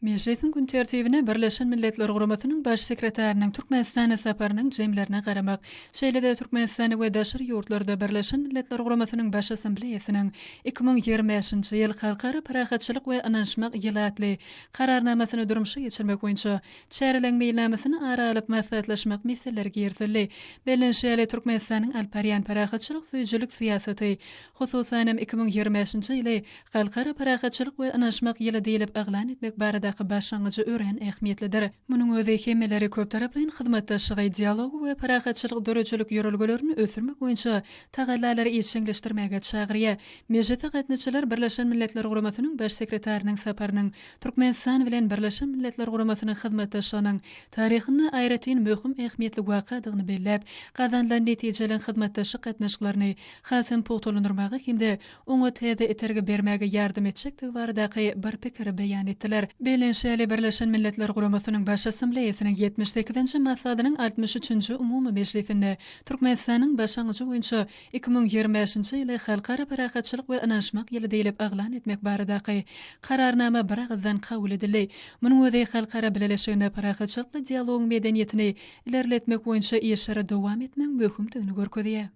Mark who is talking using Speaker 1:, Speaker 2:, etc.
Speaker 1: Mejlisiň gün tertibine Birleşen Milletler Guramasynyň Baş sekretarynyň Türkmenistana saparynyň jemlerine garamak, şeýle-de Türkmenistanda we daşary ýurtlarda Birleşen Milletler Guramasynyň Baş Assambleýasynyň 2025-nji ýyl Halkara parahatçylyk we ynanyşmak ýyly atly Kararnamasyny durmuşa geçirmek boýunça çäreleriň meýilnamasyny ara alyp maslahatlaşmak meseleleri girizildi. Bellenişi ýaly, Türkmenistanyň alyp barýan parahatçylyk söýüjilik syýasaty, hususan hem, 2025-nji ýyly Halkara parahatçylyk we ynanyşmak ýyly diýlip yglan etmek baradaky başlangyjy örän ähmiýetlidir. Munuň özi hemmeleri köptaraplaýyn hyzmatdaşlygy, dialogy we parahatçylyk döredijilik ýörelgelerini ösdürmek boýunça tagallalary işjeňleşdirmäge çagyrýar. Mejlise gatnaşyjylar Birleşen Milletler Guramasynyň Baş sekretarynyň saparynyň Türkmenistan bilen Birleşen Milletler Guramasynyň hyzmatdaşlygynyň taryhynda aýratyn möhüm ähmiýetli wakadygyny belläp, gazanylan netijeleriň hyzmatdaşlyk gatnaşyklaryny hasam pugtalandyrmaga hem-de oňa täze itergi bermäge ýardam etjekdigi baradaky bir pikiri beýan etdiler. Bellenişi ýaly, Birleşen Milletler Guramasynyň Baş Assambleýasynyň 78-nji maslahatynyň 63-nji umumy mejlisinde Türkmenistanyň başlangyjy boýunça 2025-nji ýyly Halkara parahatçylyk we ynanyşmak ýyly diýlip yglan etmek baradaky Kararnama biragyzdan kabul edildi. Munuň özi halkara bileleşiginde parahatçylykly dialogyň medeniýetini ilerletmek boýunça işleri dowam etmegiň möhümdigini görkezýär.